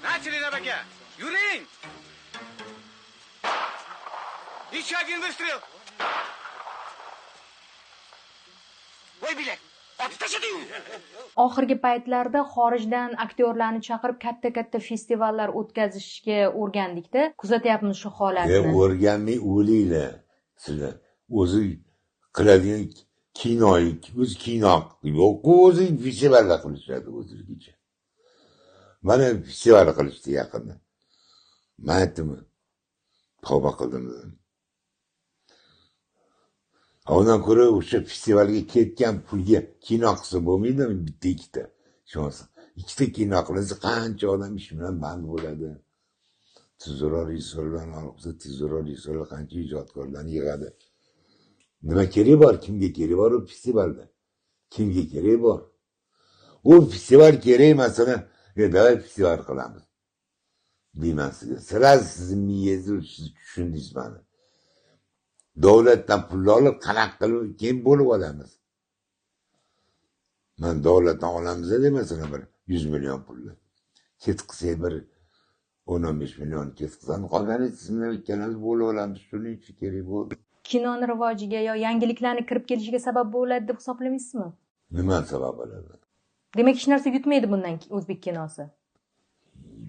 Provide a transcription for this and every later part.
Начали, Nabaka! Yuring! Еще один выстрел! Voy bilak! Otib tashladi-yu! Oxirgi paytlarda xorijdan aktyorlarni chaqirib katta-katta festivallar o'tkazishga o'rgandikda. Kuzatyapmiz shu holatni. O'rganmay o'linglar sizlar. O'zi qiladigan kino, o'zi kino yo'q, o'zi festivallar qilishadi o'zligicha. Mana festival qilishdi yaqinda. Men aytdim, tavba qildim dedim. Undan ko'ra o'sha festivalga ketgan pulga kino qilsa bo'lmaydimi bitta ikkita? Ishonsa, ikkita kino qilinsa qancha odam ish bilan band bo'ladi. Tezroq rejissyorlarni olib qilsa, tezroq rejissyorlar qancha ijodkorlarni yig'adi. Nima kerak bor? Kimga kerak bor u festivalda? Kimga kerak bor? U festival kerak, masalan, давай festival qilamiz. Deyman sizga. Sразу sizni miyangizni siz tushundingiz mani. Davlatdan pul olib, qanaqa qilib keyin bo'lib olamiz. Man davlatdan olamiz deb masalan bir 100 million pulni. Ketqizsak bir 10-15 million ketqizamiz, qolgani siz bilan ikkalamiz bo'lib olamiz. Shuning uchun kerak bo'ldi. Kinoni rivojiga yo yangiliklarni kirib kelishiga sabab bo'ladi deb hisoblamaysizmi? Nima sabab bo'ladi? Demak, hech narsa yutmaydi bundan o'zbek kinosi.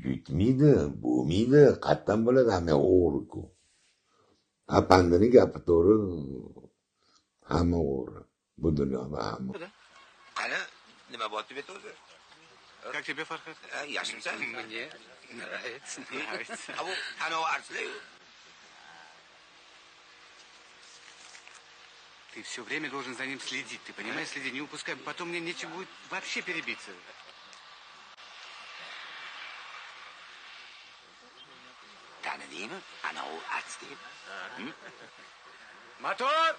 Yutmaydi, bo'lmaydi, qayerdan bo'ladi? Hamma o'g'ri-ku. Apandini gapi to'g'ri, hamma o'g'ri. Bu dunyoda hamma. Qani, nima bo'lyapti bu yerda o'zi? Как тебе, Farhad? Yaxshimisan? Мне нравится, нравится. A bu anavi artistlar-yu. Ты все время должен за ним следить, ты понимаешь? Следи, не упускай, потом мне нечем будет вообще перебиться. Tanidingmi? Anavi artist. Motor!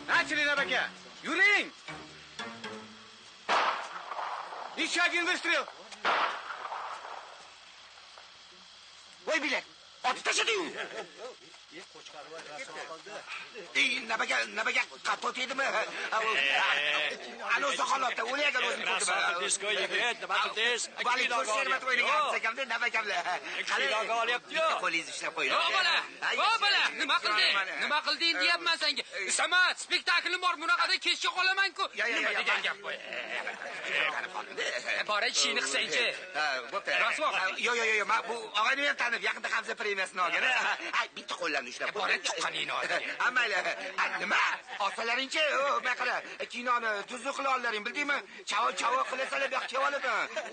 Начали, Nabaka! Yuring! Еще один выстрел! Voy bilak! Otib tashladi-yu! Nabaga, nabaga qattiq tegdimi? Anavi soqolotda o'lagan o'zim ko'rdim. Disko yigit, nima qildingiz? Balik ko'rsatib o'ynagan akamda nabakamlar. Kinoga olyapti-yu. Qo'lingizni ishlab qo'ying. O bola, o bola, nima qilding? Nima qilding deyapman senga. Samad, spektaklim bor, bunaqada kechga qolaman-ku. Nima degan gap bu? Bora ishingni qilsang-chi. Ha, bo'pti. Rasvo qilding. Yo'q, yo'q, yo'q, men bu og'ayni ham tanib, yaqinda Hamza premiyasini olgan. Ay, bitta qo'llarni ushlab qo'y. Bora tuqqaningni ol. Ha, mayli. Nima? Olsalaringchi, men qara, kinoni tuzuk qila olaring, bildingmi? Chavo-chavo qilasanlar, bu yoqqa kelib olib.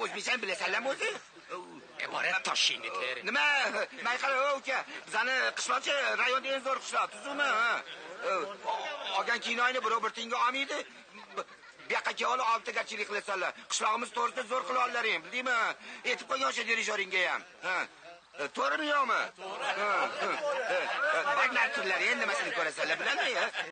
O'zbekchani bilasanlarmi o'zi? Bora toshingni ter. Nima? Men qara, uka, bizani qishloqchi rayonda eng zo'r qishloq, tuzukmi? Olgan kinoyini birov bir tinga olmaydi. Bu yoqqa kelib olib oltigarchilik qilasanlar. Qishlog'imiz to'g'risida zo'r qila olaring, bildingmi? Aytib qo'ygan o'sha dirijyoringga ham. Ha. To'g'rimi yo'qmi? To'g'ri. Bak narsalar endi nimasini ko'rasanlar, bilaman.